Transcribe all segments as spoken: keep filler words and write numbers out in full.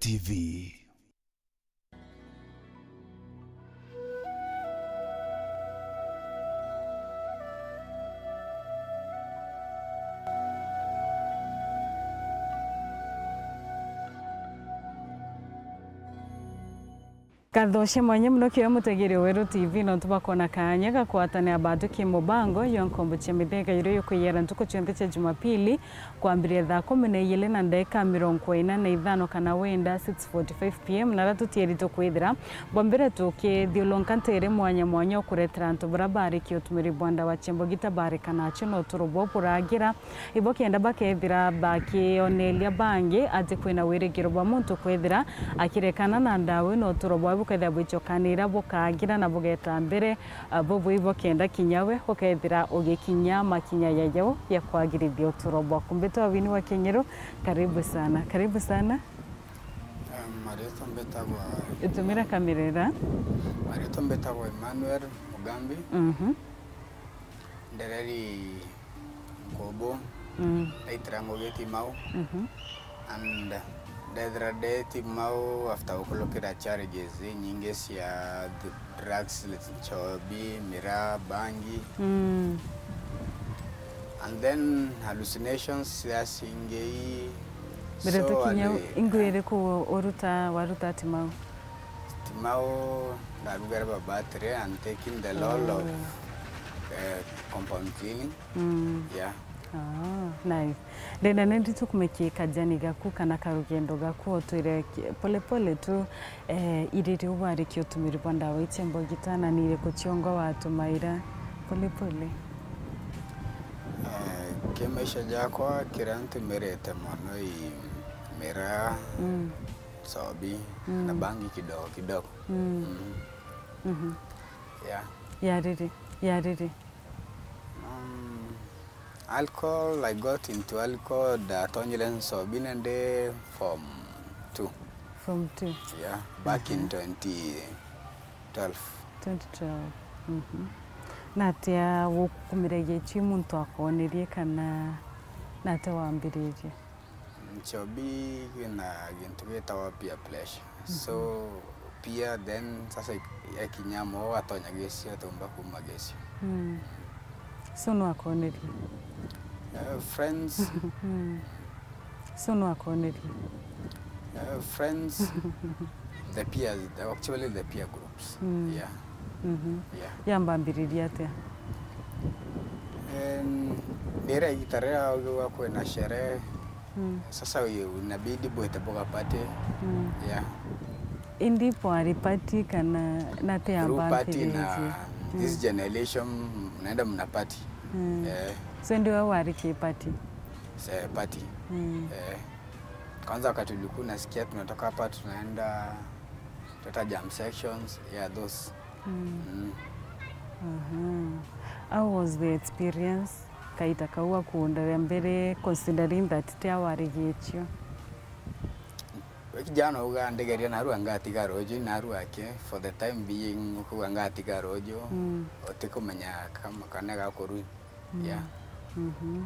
T V. Ngatho cia mwanya mono kinya mutegeri wa Weru T V nontu bwa kwona kaanya ga kwatania batu ki mubango jwa nkombo cia mithega iria yukwiyera ntuku cionthe cia Jumapili kwambiria thaa kumi na ijiri na ndaika mirongo ina na ithano kana wenda six forty-five p m, naria tutieri tukwithira bwa mbere tukithiulunka ntiiri mwanya mwanya ukuretera antu baria barikia utumiri bwa ndawa cia mbogita barikana nacio na uturo bwao buragira. Ibo kenda bakethira bakioneria bangi ati kwina wirigiro bwa muntu kwithira akirekana na ndawa ino, uturo bwao bukethira bwicokanira bukagira na bugeta mbere, ah, bubui ibo kenda kinya we ukethira ugikinya makinya yayao ya kwagirithia uturo bwaku. Mbitwa Winnie wa Kinyiru, karibu sana, karibu sana. Ah, maritwa mbitagwa Itumira kamera ira. Maritwa mbitagwa Emmanuel Mugambi. Mhm. Ndereri Nkubu, mm, ndaitira ngugi Timau. Mhm. And ndethira ndi Timau after gukurukira challenges inyingi cia th-, drugs, nchobi, miraa, bangi. Mm. And then hallucinations cia cingi. Mbere so tukinya ali- ingu iriku uruta, waruta Timau? Timau ndarugere ba battery and taking the role of, oh, eh, compound cleaning. Mm. Yeah. Ah, nice. Ndenda nendi tukumekie kajani gaku kana karugendo gaku, utwire ki-, pole pole tu, eh, iriri ubarikia utumiri bwa ndawa icia mbogita na ni iriku ciongo watumaira pole pole? Eh, ki maisha jakwa kiria ntumirite mono i miraa, mm, nchobi, mm, na bangi kidogo kidogo. Mm. Mm. Mhm. Yeah. Ya riri, ya riri. Um, alcohol, I got into alcohol, ndatonyire nchobi ndi form two. Form two. Yeah, back in, mhm, twenty twelve. Twenty twelve. Mhm. Na atia gukumiragia icio muntu akonerie kana na atia wambiririe? Nchobi kwina gintu gitagwa peer pressure. Mhm. So, peer then sasa ik-, yakinya mo watonyagia icio tumba kumagia icio. Mm. So no akonerie? Eh, friends. Mm. So no akonerie? Eh, friends, the peers, actually the peer groups. Mm. Yeah. Mhm. Yeah. Yambambiriria atia? Em, ndira igita riria augiwa kwina sherehe, mm, sasa uyu inabidi bwite buga party. Mm. Yeah. Indi bwari party kana na atia yambambiririe? Through party na, mm, this generation, mnaenda mna party. Mm. Eh. So ndiwe wari ki party? Se party. Mm. Eh. Kwanza wakati ulikuwa unasikia tunatoka hapa tunaenda, tunaenda jam sections, yeah, those. Mm. Mm. Aha. How was the experience? Kaita kau gakuunda ria mbere, considering that tia warigicio? We kijana uga ndegeria narua ngatiga ruju, narua ki, for the time being, ukuga ngatiga ruju, mm, utikumenya kama kana gakurui. Mm. Yeah. Mhm.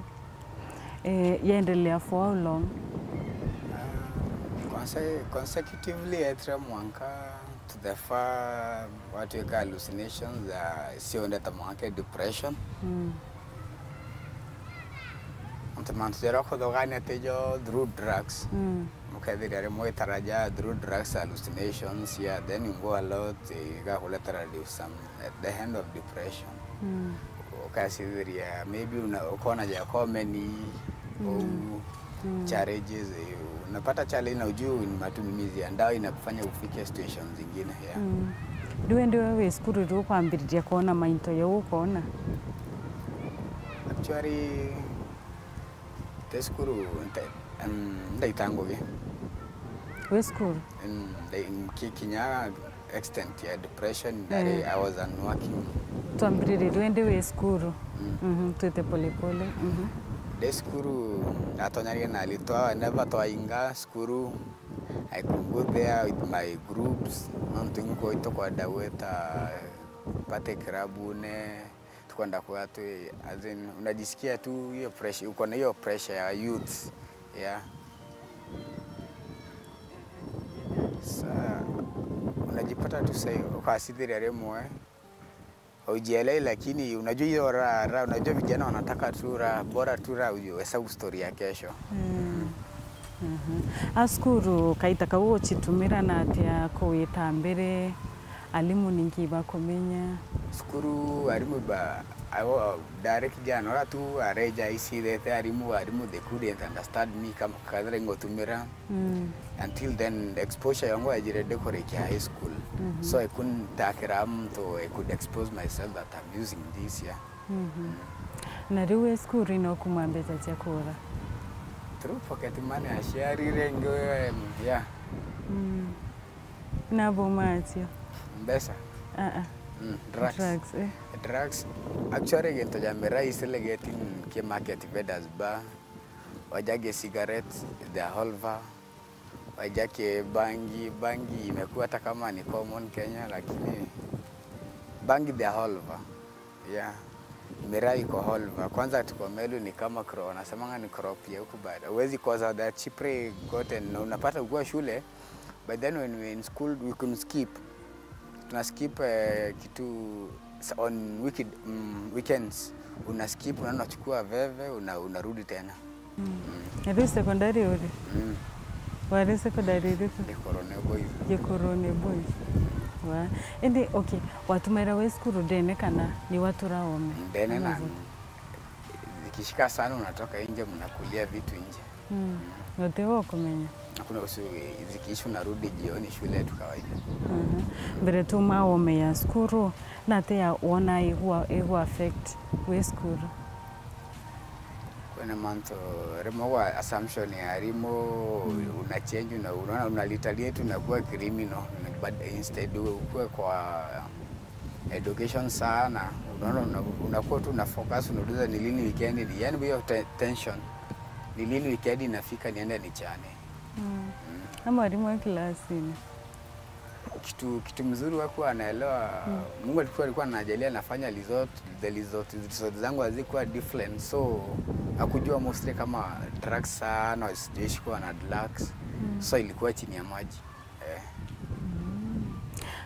Eh, yaendelea for how long? Ah, conse-, consecutively, etire mwanka to the far, watwika hallucinations, ah, ciondete mwanka depression. Mm. Antu mantu jaria kuthugania tijo through drugs. Mm. Mukethiria rimwe itaraja through drugs, hallucinations, yeah, then you go a lot, igakuletera some, at the end of depression. Mm. Ukacithiria, maybe una-, ukona ja comedy, mm, ou, mm, challenges, eh, unapata challenge na ujui ni matumizi ya ndawa inakufanya ufike situations zingine, yeah. Mm. Ndiwe, ndiwe wi cukuru riu kwambiriria kwona mainto jau ukona? Actually, Te cukuru, nte-, em, ndaita ngugi. Wi cukuru? Em, ndai-, nki-, kinya extent ya depression, ndari, eh, I was unworking. Twambiririe rwendi wi cukuru. Mm. Mhm, twite pole pole. Mhm. Ndi cukuru, ndatonyaria na aritwa, whenever twainga cukuru, I could go there with my groups, nontu inkwou itukwenda gwita party club-une, tukwenda kuga tu, as in, unajisikia tu hiyo pressure, uko na hiyo pressure ya youth, yeah. Sa unajipata tu sa ukasithiria rimwe ujielewi, lakini unajua hiyo raha, raha, unajua vijana wanataka tu raha, bora tu raha ujue hesabu story ya kesho. Mm. Mhm. A cukuru kaita kau ucitumira na atia kuwita mbere, alimu ninki bakumenya? Cukuru, alimu ba, ago, direct jana, ora tu areja icithete alimu, alimu they couldn't understand me kama kathira ingotumira. Mm. Until then, exposure yongo yajire ndikurikia high school. Mhm. So I couldn't takira muntu, I could expose myself that I'm using this, yeah. Mhm. Na riu wi cukuru ino kuma mbeca cia kura? Through pocket money, aciari ringi, em, yeah. Mm. Nabo macio? Mbeca? Ah, ah. Mm, drugs. Drugs, eh. Drugs. Actually, gintu ja miraa is still getting ki market vendors bar. Waja ki cigarettes, they are all over. Waja ki bangi, bangi imekuwa hata kama ni common Kenya, lakini bangi they are all over. Yeah. Miraa iko all over. Kwanza tuko Meru ni kama cro-, wanasemanga ni crop ya huku bado. Huwezi kosa that chipre gotten. Na unapata ukiwa shule, but then when we're in school, we can skip. Tuna skip, eh, kitu sa-, on weekend, mm, weekends. Una skip, unaenda unachukua veve, una-, unarudi tena. Mm. Mm. Na riu secondary uri? Mm. Wari secondary iriku? Ndi Korone Boys. Gikorone Boys. Wa. Indi, okay, watumaira wi cukuru ndene kana ni watura ome? Ndene na. Zikishika sana unatoka nje, mnakulia vitu nje. Mm. Guti wa kumenya. Hakuna usiku, zikiisha unarudi jioni shule tu kawaida. Mhm. Mbere tu maome ya cukuru, na atia wona igwa, igwa affect wi cukuru? Kwina mantu rimwe gwa assumption ya arimu, mm, una change, una, unaona una retaliate, unakuwa criminal, but instead ukue kwa education sana, unaona una-, unakuwa tu una focus, unauliza ni lini weekend ni, yani hiyo te-, tension, ni lini weekend inafika niende nichane. Mm. Mm. Na mwalimu wa kilasini? Kitu, kitu mzuri wakuwa anaelewa, mm, Mungu alikuwa, alikuwa anajalia nafanya result, the result, result zangu hazikuwa different, so hakujua mostly kama drugs sana, sijaishikwa na drugs. Mm. So ilikuwa chini ya maji. Eh. Mm.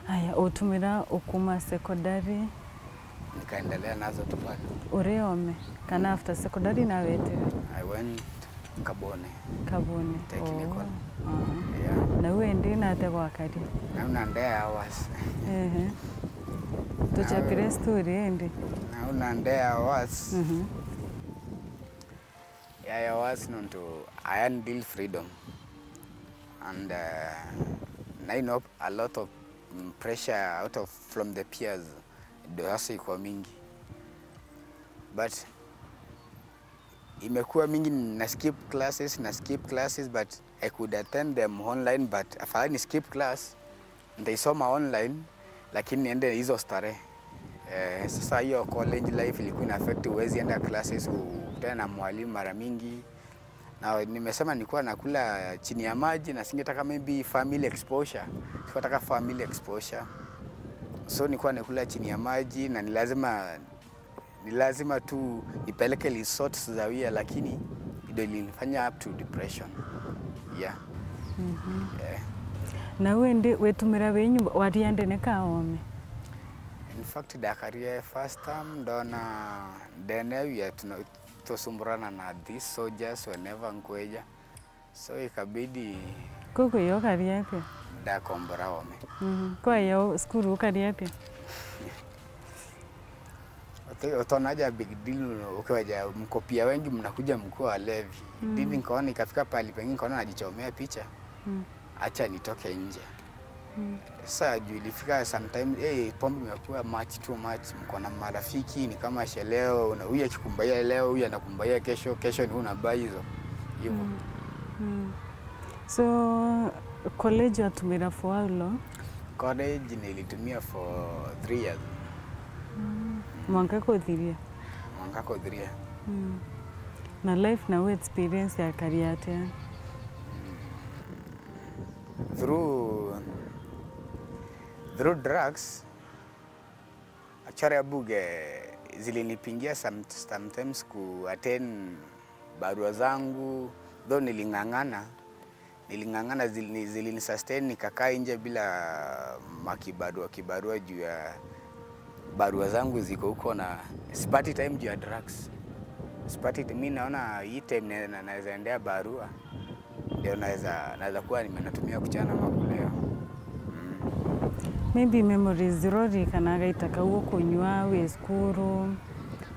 Aya, utumira ukuma secondary? Nikaendelea nazo tu bado. Uri ome? Kana, mm, after secondary nawetire? I went Kabone. Kabone. Technical. Oh. Aha. Yeah. Na we ndi nate gwakari? Nauna ndea hours. Ehe. Tuchapire story indi. Nauna ndea hours. Mhm. Yeah, yeah, was nontu I had little freedom and, uh, na, you know, a lot of, mm, pressure out of, from the peers, ndio sasa iko mingi, but imekuwa mingi, na skip classes, na skip classes, but I could attend them online, but afadhali ni skip class, nitaisoma online, lakini niende hizo starehe. Eh, sasa hiyo college life ilikuwa ina affect, huwezi enda classes, ukutane na mwalimu mara mingi. Na nimesema nilikuwa nakula chini ya maji na singetaka maybe family exposure. Sikutaka family exposure. So nilikuwa nakula chini ya maji na ni lazima ni lazima tu nipeleke results za wia, lakini ndio ilinifanya up to depression. Yeah. Mhm. Yeah. Na we ndi witumira wi nyumba, waria ndene ka ome? In fact, ndakaria first time, ndona ndene wia tuna-, tusumburana na these soldiers whenever nkweja. So ikabidi. Kuku yo karia atia? Ndakombora ome. Mhm. Kwa yo cukuru ukaria atia? Uti-, utonaja big deal, ukiwaja mkopia wengi mnakuja mkiwa walevi. Mm. Dini nikaona ikafika pahali pengine nikaona najichomea picha. Mm. Acha nitoke nje. Mm. Sasa juu ilifika sometime, eh, pombe imekuwa much, too much, mko na marafiki, ni kama sherehe, una-, huyu akikumbaia leo, huyu anakumbaia kesho, kesho ni huyu unabai hizo. Hivyo. Mm. Mm. So, college watumira for how long? College nilitumia for three years. Mm. Mwanka kuthiria? Mwanka kuthiria. Mm. Na life na we experience ya career atia? Through, through drugs, actually, abuge zilinipingia some-, sometimes ku attend barua zangu, though niling'ang'ana, Niling'ang'ana, zili-, ni-, zilinisustain, nikakaa nje bila makibarua, kibarua juu ya barua zangu ziko huko na sipati time juu ya drugs. Sipati, mi naona hii time na-, na-, naweza endea barua, ndio naweza, naweza kuwa nimenatumia kuchana ama kulea. Mm. Maybe memories iria uririkanaga ita kau ukunyua wi cukuru,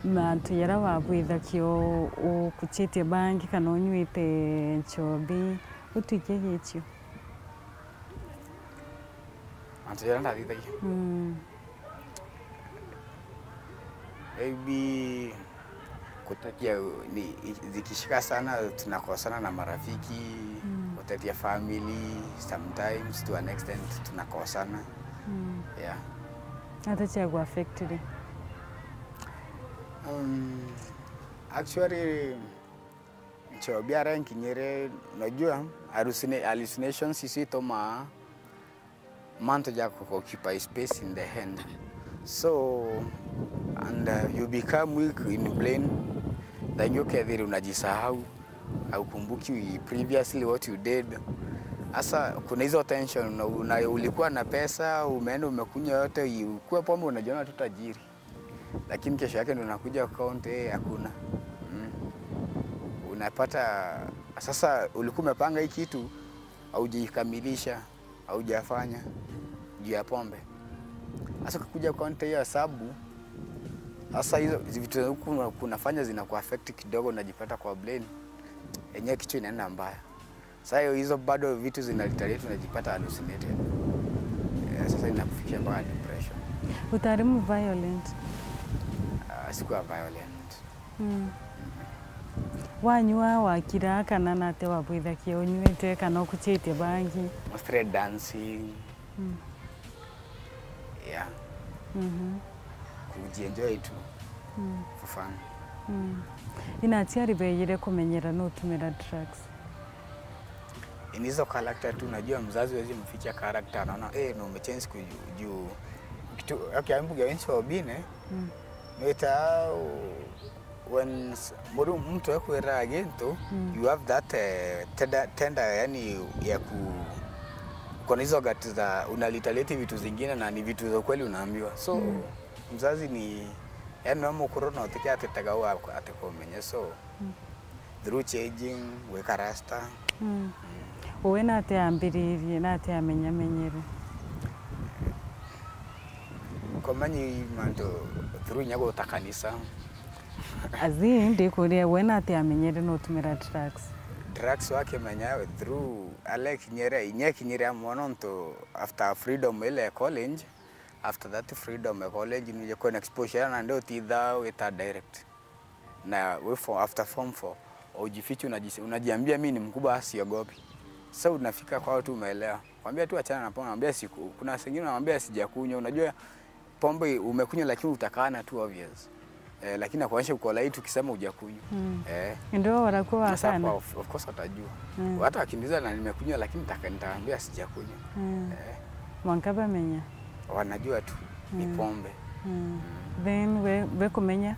mantu jaria wabwithagia u-, ukuchitie bangi kana unyuite nchobi, utwikie gichio? Mantu jaria ndathithagia. Mm. Maybe kutetia ni, zikishika sana tunakosana na marafiki, Mm. kutetia family, sometimes to an extent tunakosana. Mm. Yeah. Ata chiagu affect ri? Um, actually, nchobi aria nkinyire, unajua, hallucina-, hallucinations icio itumaa mantu ja ku-, occupy space in the hand. So, and, uh, you become weak in brain, thaingi ukethira unajisahau, haukumbuki previously what you did. Sasa kuna hizo tension, na, na ulikuwa na pesa, umeenda umekunywa yote, ukue pombe unajiona tu tajiri. Lakini kesho yake ndio unakuja ukaonte, eh, hakuna. Mm. Unapata sasa ulikuwa umepanga hii kitu, haujaikamilisha, haujafanya juu ya pombe. Sasa ukikuja ukaonte hiyo hesabu, sasa hizo vitu huku una-, unafanya zinakuaffect kidogo, unajipata kwa brain yenyewe kichwa inaenda mbaya. Sasa hiyo, hizo bado vitu zinalitalia, tunajipata hallucinated. Eh, sasa inakufikisha mpaka depression. Utari mu violent? Ah, sikuwa violent. Mm. Wanyua, wakira, kana nate wabwithagia unyuite kana ukuchitie bangi? Mostly dancing. Mm. Yeah. Mhm. Kujienjoy tu. Mm. For fun. Mm. Ina aciari beejire kumenyera nutumira drugs? In hizo character tu, unajua mzazi huwezi mficha character, anaona, eh, na umechange ku-, juu. Kitu, okay, ambuge wensi obine, Mm. nwita, when s-, muru-, mtu ekwira gintu, Mm. you have that, eh, tender, tender, yani ya ku-, uko na hizo guts za unalitaliti vitu zingine na ni vitu za ukweli unaambiwa. So, Mm. mzazi ni, yani, no mukuru na utikia atetaga u ak-, atikumenye. So, Mm. through changing, gwika rasta. Mm. Uwe nate ambiririe, nate amenyamenyere? Komanyi mantu through nya guta kanisa. Azi, ndikuria, we nate amenyere nutumira drugs? Drugs wakimenya through ale kinyere, inye kinyere amwe nontu after freedom ile ya college, after that freedom ya college, nije kwena exposure na ndio titha wita direct. Na we for, after form four, ujifichi, unajis-, unajiambia, "Mimi ni mkubwa, siogopi." Sasa unafika kwao tu umeelewa. Kwambia tu achana na pombe, naambia siku, kuna saa ingine naambia sijakunywa. Unajua pombe umekunywa lakini utakana tu obvious. Eh, lakini nakuonyesha uko light ukisema hujakunywa. Mm. Eh. Ndio warakuwa Sasa wakana. Kwa of, of course watajua. Mm. Hata wakiniuliza na nimekunywa lakini nitaka-, nitaambia sijakunywa. Mm. Eh. Mwanka bamenya. Wanajua tu ni Mm. pombe. Mm. Then we, we kumenya?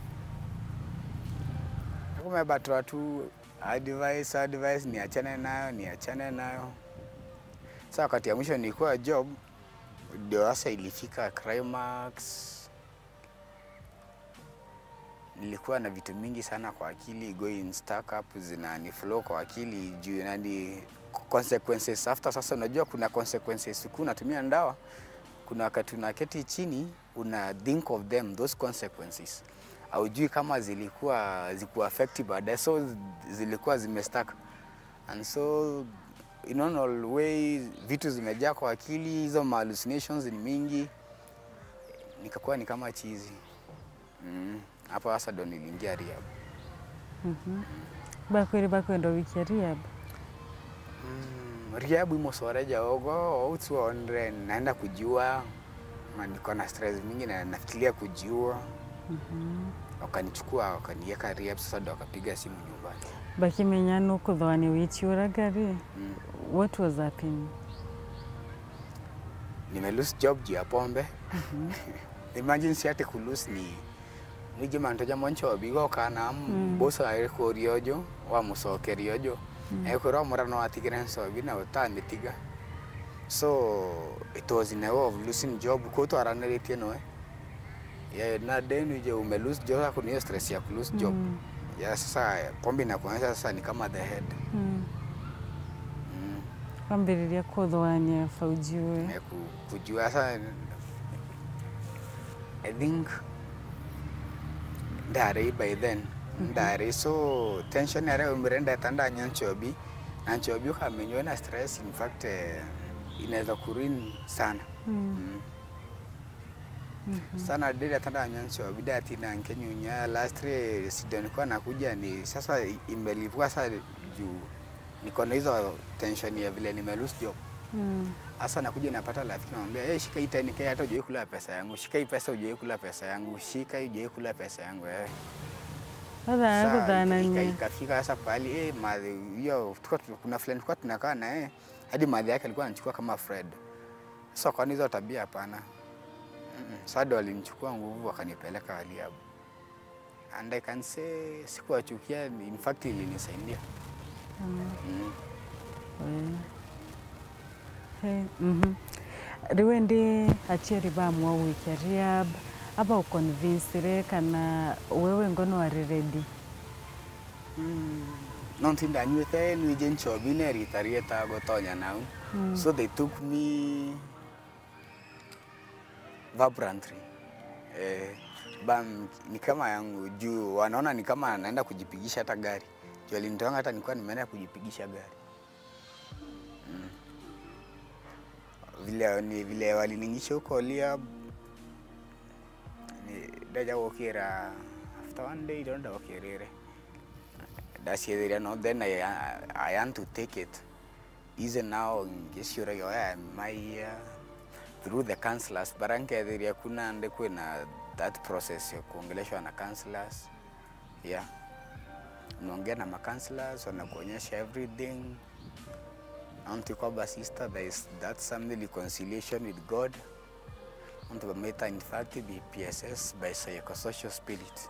Kumebatoa tu advice, advice, niachane nayo, niachane nayo. Sasa wakati ya mwisho nilikuwa job, ndio sasa ilifika climax. Nilikuwa na vitu mingi sana kwa akili going stuck up, zinaniflow kwa akili juu nani consequences after. Sasa unajua kuna consequences ukiwa unatumia ndawa, kuna wakati unaketi chini una think of them, those consequences. Haujui kama zilikuwa, zikuwa affect baadaye, so zilikuwa zimestuck. And so in all way vitu zimejaa kwa akili, hizo ma hallucinations ni mingi, nikakuwa ni kama chizi. Mm. Hapo sasa ndo niliingia rehab. Mhm. Bakwiri bakwenda wikia rehab? Mm, rehab imosoreja ogo, outsuonre naenda kujiua, na niko na stress mingi na nafikiria kujiua. Mhm. Wakanichukua, wakaniweka rehab, sasa ndo wakapiga simu nyumbani. Bakimenya nukuthoania wichiuraga ri? Mm. What was happening? Nime lose job juu ya pombe. Imagine si ati ku lose ni mwiji mantu jamwe nchobi gokana Mm. boss arikuria uju, wamucokeria uju. Mm. Ekwirwa mura no atigire nchobi na utamitiga. So it was in a way of losing job, kuu twaraniritie noe. Yeah, na then uje ume lose job, aku niyo stress ya ku lose job. Mm. Ya sasa pombe inakuonyesha sasa ni kama the head. Mm. Mm. Wambiriria kuthuania fauji uwe. Eh, ku-, kujua sasa, I think ndari by then. Mhm. Ndari, so tension ya reo mire ndeta ndanywa nchobi. Na nchobi ukamenywa na stress, in fact, eh, inaweza kuruin sana. Mm. Mm. Mhm. Sana ndiri ata ndanywa nchobi, ndatinda nkinyunya, lastly, shida nilikuwa nakuja ni sasa i-, imelipwa sasa juu niko na hizo tension ya vile nime lose job. Mm. Sasa nakuja napata rafiki, namwambia, "Eh, shika hii ten K, hata hujai kula pesa yangu, shika hii pesa, hujai kula pesa yangu, shika hii, hujai kula pesa yangu, eh." Sasa ika-, ika-, ikafika sasa pahali, eh, ma-, hiyo, tulikuwa tu-, kuna friend tulikuwa tunakaa na yeye, hadi madhe yake alikuwa anachukua kama friend. Sasa kwani hizo tabia hapana. Mm-mm. Sasa ndo walinichukua nguvu wakanipeleka Waliabu. And I can say sikuwachukia, in fact ilinisaidia. Mm. Mm. Eh. He, mhm. Riu indi aciari bamua gwikia rehab, aba uconvincire kana wewe ngono ari ready? Mm. Nontu ndanyuite nwiji nchobi ne rita rieta gutonya nau. Mm. So they took me vibrantly. Eh, bam, ni kama yangu juu wanaona ni kama naenda kujipigisha hata gari. Juu walinitoanga hata nilikuwa nimeenda kujipigisha gari. Mm. Vile, ni vile waliningisha huko Liab, ni, ndaja gukira after one day, ndo ndagukirire. Ndaciethiria no, then I, I had to take it easy now, ngiciuragia, "Why am I here?" Through the counselors, bara nkethiria ku nandi kwina that process ya kuongeleshwa na counselors. Yeah. Unaongea na ma counselors, wanakuonyesha everything. Auntie kwamba sister, there is that something reconciliation with God. Antu bamwita, in fact, B P S S, by psychosocial spirit.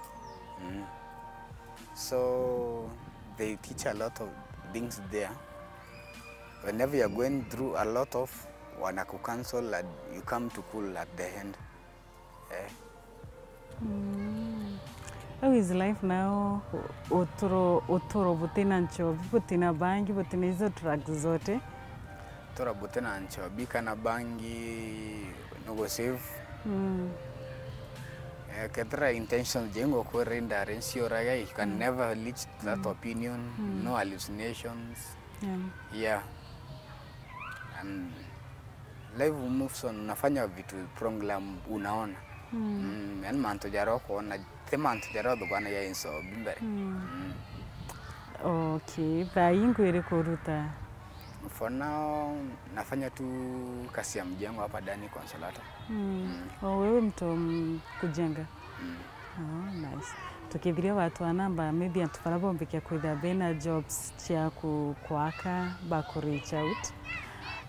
Mm. So, they teach a lot of things there. Whenever you are going through a lot of, wanakucounsel and you come to cool at the end. Eh. Mm. How is life now? U-, uturo, uturo butina nchobi, butina bangi, butina hizo drugs zote? Uturo butina nchobi kana bangi, nugu save. Mm. Eh, kethira intentions jengo kwiri ndari nciuraga, you can never reach that opinion, no hallucinations. Yeah. Yeah. And life moves on, unafanya vitu program unaona. Mm. Mm, yani mantu jaria ukoona, ti mantu jaria uthuganagia inso mbere. Mm. Mm. Okay, thaa ii ngwiri kuruta? For now, nafanya tu kazi ya mjengo hapa ndani Consolata. Mm. Mm. Oh, wewe mtu wa, mm, kujenga? Mm. Oh, nice. Tukithiria watu wa namba, maybe antu bara bombikia kwithira bena jobs cia ku-, kwaka, ba ku reach out.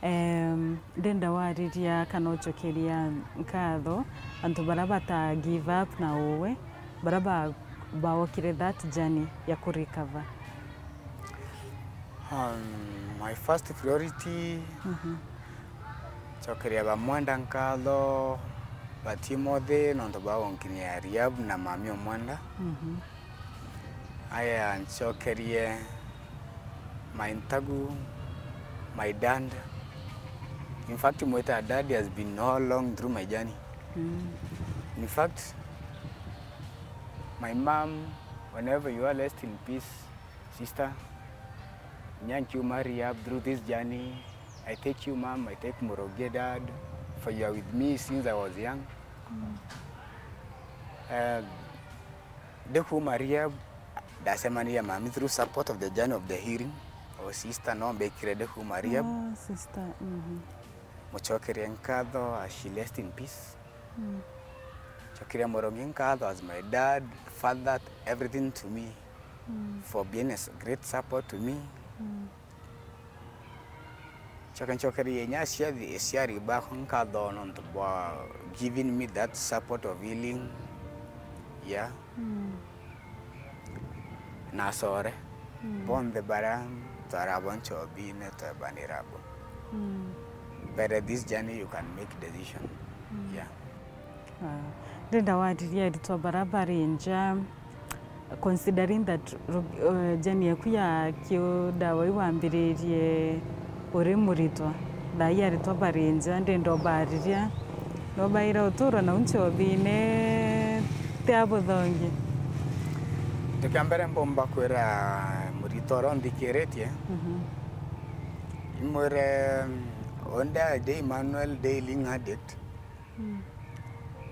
Em, ndenda wariria kana ucokeria nkatho antu bara bata give up na uwe, bara ba-, baokire that journey ya ku recover. Um, my first priority, mhm, cokeria ba Mwenda nkatho, ba Timothy, nontu bwa gunkinyia rehab na mami o Mwenda. Mhm. Aya, ncokerie my ntagu, my dad. In fact, mwita dad has been all along through my journey. Mm. In fact, my mom, whenever you are, rest in peace, sister. Nya nkiuma rehab through this journey, I take you, mom, I take Murugi, dad, for you are with me since I was young. Mm. Eh, ndikuuma rehab, ndacemanirie mami through support of the journey of the healing. O sister no mbikire ndikuuma rehab. Oh, sister, mhm. Mucokerie nkatho as she rest in peace. Mm. Ncokeria Murugi nkatho as my dad, father, everything to me, mm, for being a s-, great support to me. Mm. Ncoke ncokerie inya aciari, aciari bakwa nkatho nontu bwa giving me that support of healing. Yeah. Mm. Na acore, mm, bonthe baria Twarabo nchobine, twebanirabo. Mm. But at this journey, you can make decision. Mm. Yeah. Ah, ndenda wariria aritwa bara bari nja, considering that ru-, uh, journey yaku ya kiu ndawa iu wambiririe uri muritwa, thaai aritwa bari nja, ndenda ubariria, no baira uturo nau nchobine ti abuthongi. Kintu kia mbere mbumba kwira muritwa uria unthikiritie, mhm, imwire, undi ndi Emmanuel, ndi healing addict. Mm.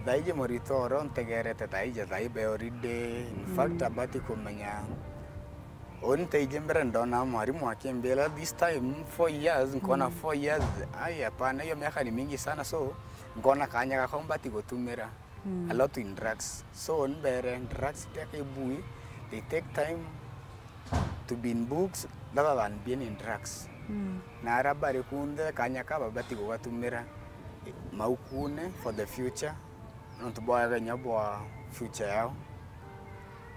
Thaiji muritwa uria untegerete thaiji, thaiji be already. In fact, mm, abati kumenya. Uni ntaiji mbere ndona mwarimu akimbira this time four years, nkona, mm, four years. Ai, hapana, hiyo miaka ni mingi sana, so nkona kanya gakwa mbati gutumira, mm, a lot in drugs. So uni mbere drugs tia kibui, they take time to be in books rather than being in drugs. Mm. Na aria bari kunthe kanya ka babati gugatumira maukune for the future, nontu bwa kinya bwa future yao.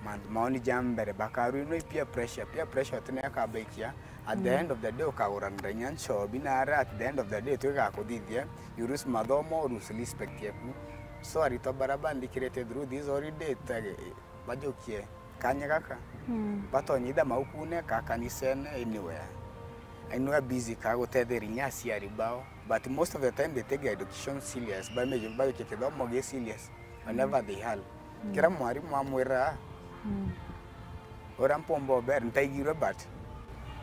Mantu mao ni ja mbere, bakaruinwa i peer pressure. Peer pressure ti nayo ikabaikia. At the, mm, end of the day, ukaguranira inya nchobi, na aria at the end of the day, tu igakuthithia, you lose mathomo, you lose respect yaku. So, aritwa bara banthikirite through this holiday, ta-, bajukie kanya gaka. Mm. Batonye either maukune, ka kanisene, anywhere. Anywhere busy ka gutetheria inya aciari bao. But most of the time they take their education serious. Ba-, bajukie kithomo gi serious whenever, mm, they hurl. Mm. Kira mwarimu amwira, mm, uria mpumba ubere, ntaigirwe, but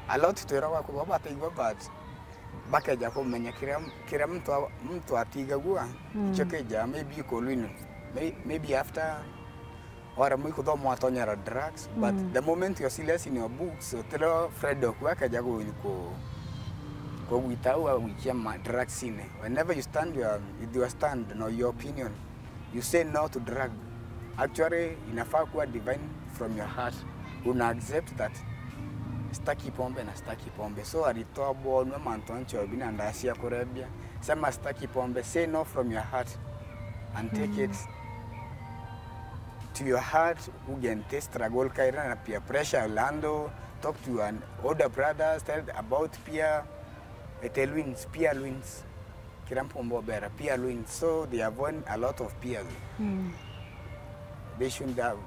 a lot twiragwa kuba bataigua, but bakeja kumenya kiria, kiria muntu a-, muntu atigagua, mm, icio kija maybe ikulwinwa. May-, maybe after Ora mwi kuthoma watonyera drugs, but, mm, the moment you're serious in your books, utira Fred oku akeja ku-, ku-, kugwita au agwikia ma drugs ine. Whenever you stand your, with your stand, no, your opinion, you say no to drug. Actually, inafaa kuwa divine from your heart. Una accept that sitaki pombe na sitaki pombe. So, aritwa bonwe mantu a nchobi na ndawa cia kurebia. Sema sitaki pombe. Say no from your heart and take, mm, it to your heart, ugente struggle kaira na peer pressure, lando, talk to your older brothers, tell about peer, eh, tailwinds, peer winds. Kira mpumba ubera, peer winds. So they have won a lot of peers. Mm. They should have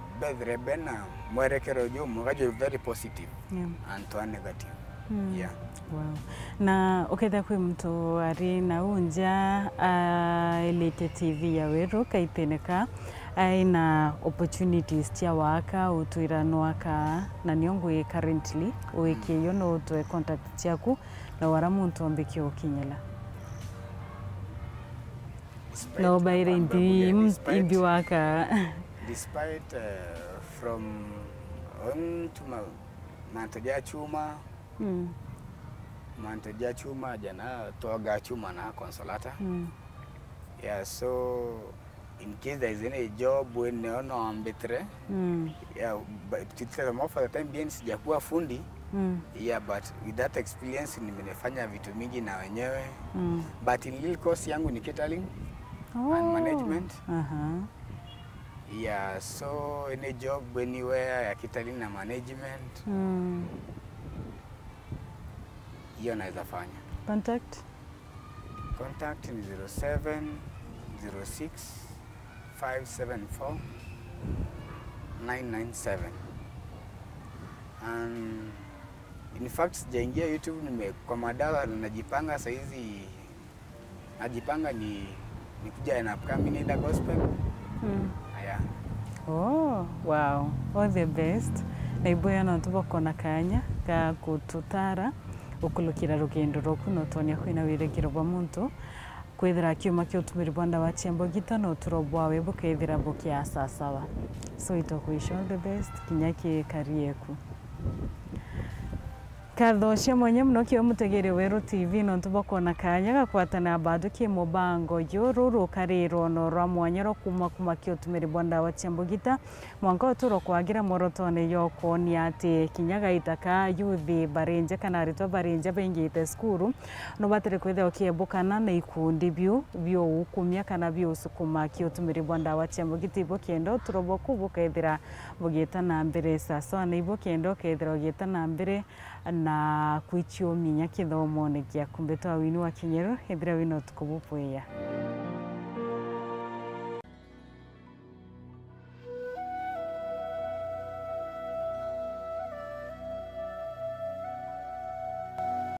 been na mwerekero jumwega, ju very positive. Yeah. And to a negative. Mm. Yeah. Wow. Na ukethira kwi muntu ari na unja ailite T V ya Weru kaitene ka, aina opportunities cia waka, utwira nwaka, na nio ngui currently, uikie, mm, yo no utwe contact ciaku, na wara muntu ombikie ukinyela. Despite no baire amba imbi, mbuge, im-, despite, imbi waka. Despite, uh, from on to ma-, mantu ja chuma, mm, mantu ja chuma jana twaga chuma na Consolata. Mm. Yeah, so in case there is any job when no, no ambitire, mm, yeah, but to tell them for the time being sijakuwa fundi. Mm. Yeah, but with that experience nimefanya vitu mingi na wenyewe. Mm. But in real course yangu ni catering, oh, and management. Aha. Yeah, so any job anywhere ya catering na management, mm, hiyo naweza fanya. Contact? Contact ni zero seven zero six five seven four nine nine seven. And in fact, sijaingia YouTube, nime-, kwa madawa najipanga saizi, najipanga ni, nikuja na upcoming in the gospel. Mm. Aya. Oh, wow. All the best. Na ibuya nontu bwa kwona kanya ga gututara ukulukira rugendo rwaku, na utonya kwina wirigiro bwa muntu kwithira kiuma kia utumiri bwa ndawa cia mbogita na uturo bwawe bukethira bukiasasawa. So, itwa kwisha all the best, kinya ki career eku. Nkatho cia mwanya mono kio mutegeri Weru T V nontu bwa kwona kanya ga kwatana bado ki mubango juru rukarirwo no rwa mwanya rwa kuma kuma kia utumiri bwa ndawa cia mbogita. Mwanka uturo kwagira mworotone yo kwonia ati kinya gaita ka yuthi barinja kana aritwa barinja baingite cukuru, nubatire kwithirwa ukiebukana na ikundi biu biukumia kana biusukuma ki utumiri bwa ndawa cia mbogita, ibukenda uturo bwaku bukethira bugita na mbere sasawa, na ibukenda ukethira ugita na mbere na na kwichiumia inya kithomoone giaku. Mbitwa Winnie wa Kinyeru, ithira wina utuku bubwega.